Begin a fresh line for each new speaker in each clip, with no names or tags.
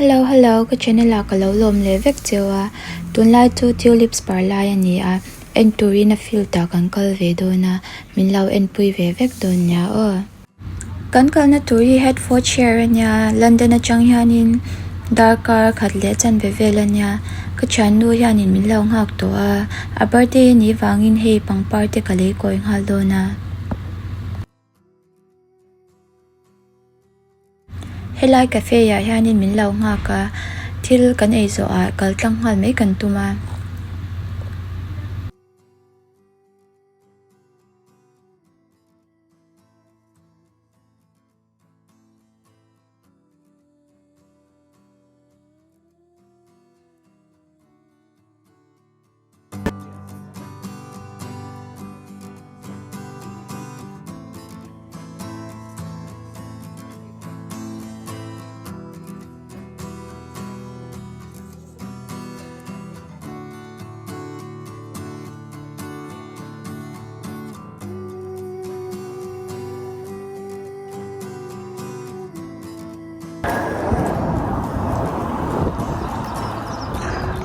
Hello hello ka channel ah ka lo lawm leh vek cheu a tunlai chu tulips par lai a ni a en turin a field ah kan kal ve dawn a min lo enpui ve vek dawn nia aw. Kan kalna tur hi Hertfordshire a nia London atang hianin darkar khat leh chanve vel a nia ka thiannu hianin min lo nghak tawh a a birthday a nih vangin hei pangpar te ka lei kawi nghal dawn a. Helai cafe ah hianin min lo nghak a thil kan ei zawh ah kal tlang nghal mai kan tum a.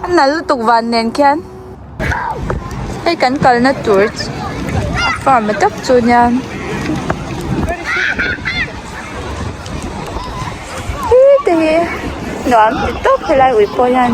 A nalh lutuk van nen khian hei kan kalna tur a farm tak chu nia te hi nuam ti tawp helai ui pawh hian.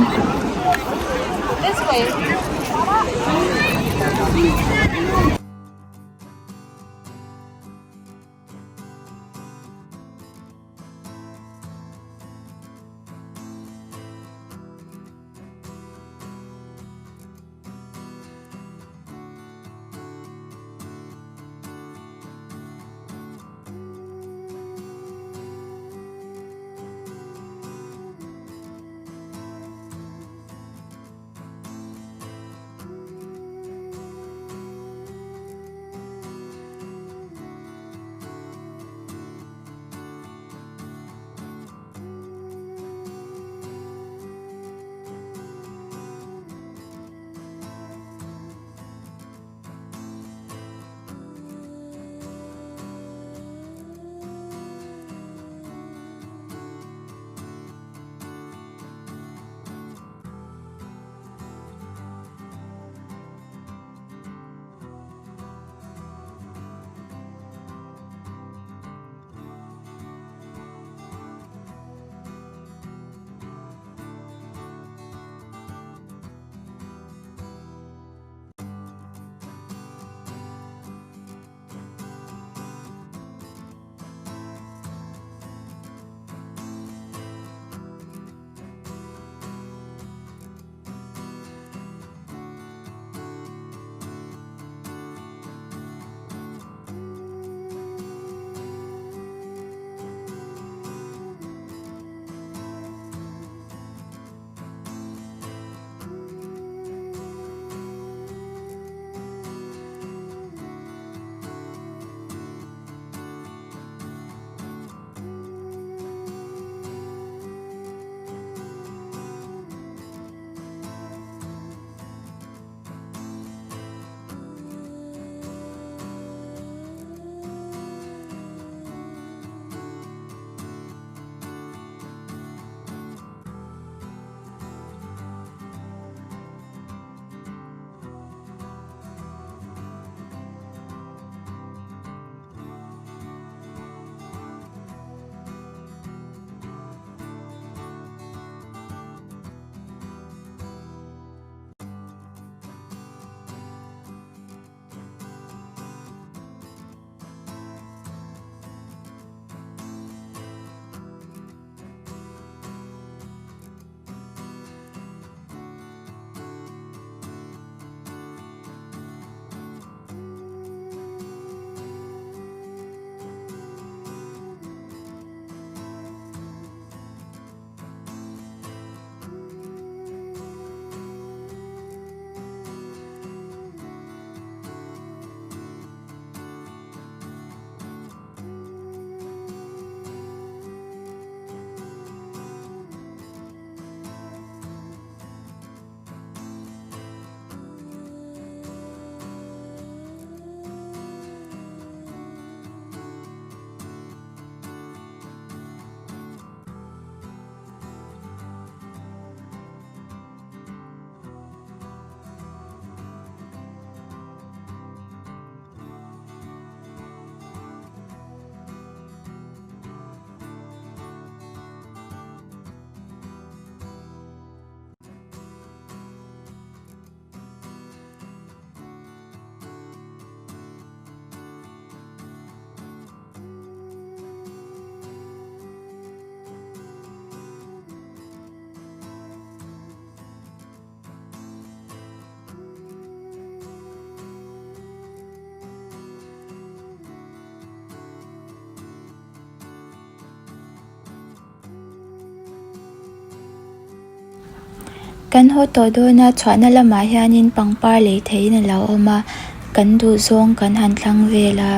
Kan haw tawh dawn a, chhuahna lamah hianin pangpar lei theihin a lo awm a, kan duh zawng kan han thlang vel a.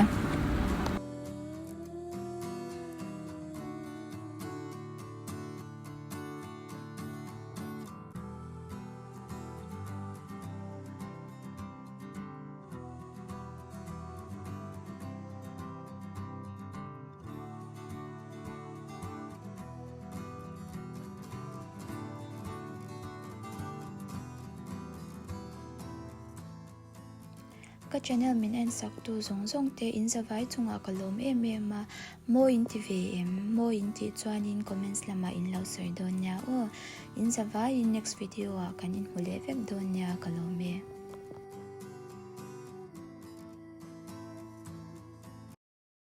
Ka channel min en sak tu zawng zawng te in zavai chungah ka lawm em em a, mawi in ti ve em? Mawi in tih chuanin comments lamah in lo sawi dawn nia aw. In zavaiin next video ah kan inhmu leh vek dawn nia ka lawm e.